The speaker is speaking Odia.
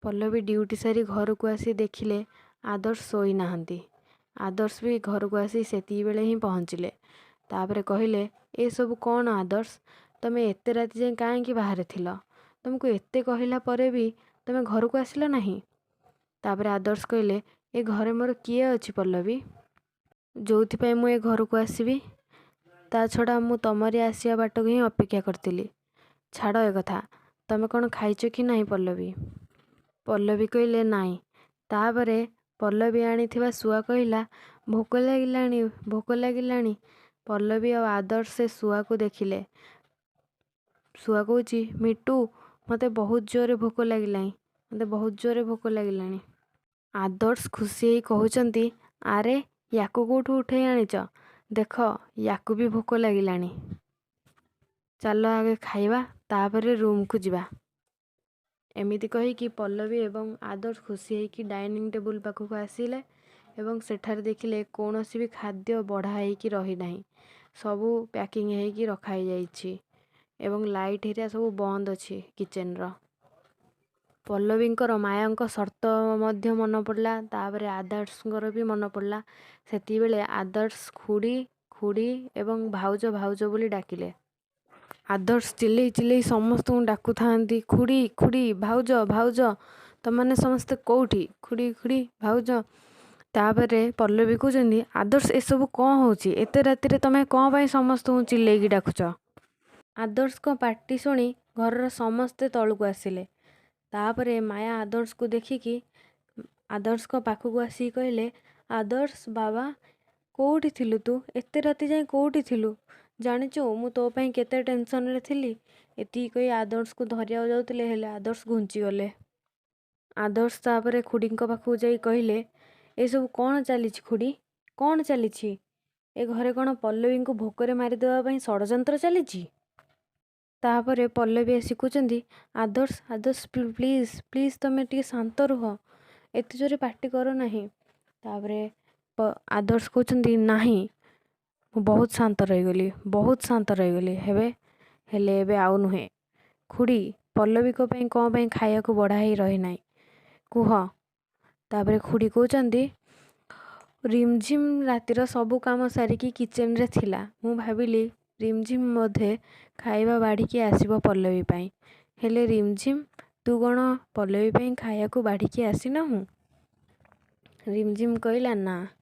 ପଲ୍ଲବୀ ଡ୍ୟୁଟି ସାରି ଘରକୁ ଆସି ଦେଖିଲେ ଆଦର୍ଶ ଶୋଇନାହାନ୍ତି। ଆଦର୍ଶ ବି ଘରକୁ ଆସି ସେତିକିବେଳେ ହିଁ ପହଞ୍ଚିଲେ। ତାପରେ କହିଲେ, ଏସବୁ କ'ଣ ଆଦର୍ଶ? ତମେ ଏତେ ରାତି ଯାଏଁ କାହିଁକି ବାହାରେ ଥିଲ? ତମକୁ ଏତେ କହିଲା ପରେ ବି ତମେ ଘରକୁ ଆସିଲ ନାହିଁ? ତାପରେ ଆଦର୍ଶ କହିଲେ, ଏ ଘରେ ମୋର କିଏ ଅଛି ପଲ୍ଲବୀ, ଯେଉଁଥିପାଇଁ ମୁଁ ଏ ଘରକୁ ଆସିବି? ତା ଛଡ଼ା ମୁଁ ତମରି ଆସିବା ବାଟକୁ ହିଁ ଅପେକ୍ଷା କରିଥିଲି। ଛାଡ଼ ଏ କଥା, ତମେ କ'ଣ ଖାଇଛ କି ନାହିଁ ପଲ୍ଲବୀ? ପଲ୍ଲବୀ କହିଲେ, ନାଇଁ। ତାପରେ ପଲ୍ଲବୀ ଆଣିଥିବା ଶୁଆ କହିଲା, ଭୋକ ଲାଗିଲାଣି, ଭୋକ ଲାଗିଲାଣି। ପଲ୍ଲବୀ ଆଉ ଆଦର୍ଶ ସେ ଶୁଆକୁ ଦେଖିଲେ। ଶୁଆ କହୁଛି, ମିଟୁ, ମୋତେ ବହୁତ ଜୋରରେ ଭୋକ ଲାଗିଲାଣି, ମୋତେ ବହୁତ ଜୋରରେ ଭୋକ ଲାଗିଲାଣି। ଆଦର୍ଶ ଖୁସି ହେଇ କହୁଛନ୍ତି, ଆରେ ୟାକୁ କେଉଁଠୁ ଉଠେଇ ଆଣିଛ? ଦେଖ, ୟାକୁ ବି ଭୋକ ଲାଗିଲାଣି। ଚାଲ ଆଗେ ଖାଇବା, ତାପରେ ରୁମ୍କୁ ଯିବା। ଏମିତି କହିକି ପଲ୍ଲବୀ ଏବଂ ଆଦର୍ଶ ଖୁସି ହେଇକି ଡାଇନିଂ ଟେବୁଲ୍ ପାଖକୁ ଆସିଲେ ଏବଂ ସେଠାରେ ଦେଖିଲେ କୌଣସି ବି ଖାଦ୍ୟ ବଢ଼ା ହେଇକି ରହିନାହିଁ, ସବୁ ପ୍ୟାକିଂ ହେଇକି ରଖା ହେଇଯାଇଛି ଏବଂ ଲାଇଟ୍ ହେରିକା ସବୁ ବନ୍ଦ ଅଛି କିଚେନ୍ର। ପଲ୍ଲବୀଙ୍କର ମାୟାଙ୍କ ସର୍ତ୍ତ ମଧ୍ୟ ମନେ ପଡ଼ିଲା, ତାପରେ ଆଦର୍ଶଙ୍କର ବି ମନେ ପଡ଼ିଲା। ସେତିକିବେଳେ ଆଦର୍ଶ ଖୁଡ଼ି ଖୁଡ଼ି ଏବଂ ଭାଉଜ ଭାଉଜ ବୋଲି ଡାକିଲେ। ଆଦର୍ଶ ଚିଲେଇ ଚିଲେଇ ସମସ୍ତଙ୍କୁ ଡାକୁଥାନ୍ତି, ଖୁଡ଼ି ଖୁଡ଼ି, ଭାଉଜ ଭାଉଜ, ତମମାନେ ସମସ୍ତେ କେଉଁଠି? ଖୁଡ଼ି ଖୁଡ଼ି, ଭାଉଜ। ତାପରେ ପଲ୍ଲବୀ କହୁଛନ୍ତି, ଆଦର୍ଶ, ଏସବୁ କ'ଣ ହେଉଛି? ଏତେ ରାତିରେ ତମେ କ'ଣ ପାଇଁ ସମସ୍ତଙ୍କୁ ଚିଲେଇକି ଡାକୁଛ? ଆଦର୍ଶଙ୍କ ପାଟି ଶୁଣି ଘରର ସମସ୍ତେ ତଳକୁ ଆସିଲେ। ତାପରେ ମାୟା ଆଦର୍ଶକୁ ଦେଖିକି ଆଦର୍ଶଙ୍କ ପାଖକୁ ଆସିକି କହିଲେ, ଆଦର୍ଶ ବାବା, କେଉଁଠି ଥିଲୁ ତୁ? ଏତେ ରାତି ଯାଏଁ କେଉଁଠି ଥିଲୁ? ଜାଣିଛୁ ମୁଁ ତୋ ପାଇଁ କେତେ ଟେନସନ୍ରେ ଥିଲି? ଏତିକି କହି ଆଦର୍ଶକୁ ଧରିବାକୁ ଯାଉଥିଲେ, ହେଲେ ଆଦର୍ଶ ଘୁଞ୍ଚିଗଲେ। ଆଦର୍ଶ ତାପରେ ଖୁଡ଼ିଙ୍କ ପାଖକୁ ଯାଇ କହିଲେ, ଏସବୁ କ'ଣ ଚାଲିଛି ଖୁଡ଼ି? କ'ଣ ଚାଲିଛି ଏ ଘରେ? କ'ଣ ପଲ୍ଲବୀଙ୍କୁ ଭୋକରେ ମାରିଦେବା ପାଇଁ ଷଡ଼ଯନ୍ତ୍ର ଚାଲିଛି? ତାପରେ ପଲ୍ଲବୀ ଆସି କହୁଛନ୍ତି, ଆଦର୍ଶ, ଆଦର୍ଶ, ପ୍ଲିଜ୍ ପ୍ଲିଜ୍, ତମେ ଟିକେ ଶାନ୍ତ ରୁହ, ଏତେ ଜୋରେ ପାଟି କର ନାହିଁ। ତାପରେ ଆଦର୍ଶ କହୁଛନ୍ତି, ନାହିଁ, ମୁଁ ବହୁତ ଶାନ୍ତ ରହିଗଲି, ବହୁତ ଶାନ୍ତ ରହିଗଲି ହେବେ, ହେଲେ ଏବେ ଆଉ ନୁହେଁ। ଖୁଡ଼ି, ପଲ୍ଲବୀଙ୍କ ପାଇଁ କ'ଣ ପାଇଁ ଖାଇବାକୁ ବଢ଼ା ହେଇ ରହିନାହିଁ କୁହ? ତାପରେ ଖୁଡ଼ି କହୁଛନ୍ତି, ରିମଝିମ୍ ରାତିର ସବୁ କାମ ସାରିକି କିଚେନ୍ରେ ଥିଲା। ମୁଁ ଭାବିଲି ରିମଝିମ୍ ବୋଧେ ଖାଇବା ବାଢ଼ିକି ଆସିବ ପଲ୍ଲବୀ ପାଇଁ। ହେଲେ ରିମଝିମ୍, ତୁ କ'ଣ ପଲ୍ଲବୀ ପାଇଁ ଖାଇବାକୁ ବାଢ଼ିକି ଆସିନାହୁଁ? ରିମଝିମ୍ କହିଲା, ନା।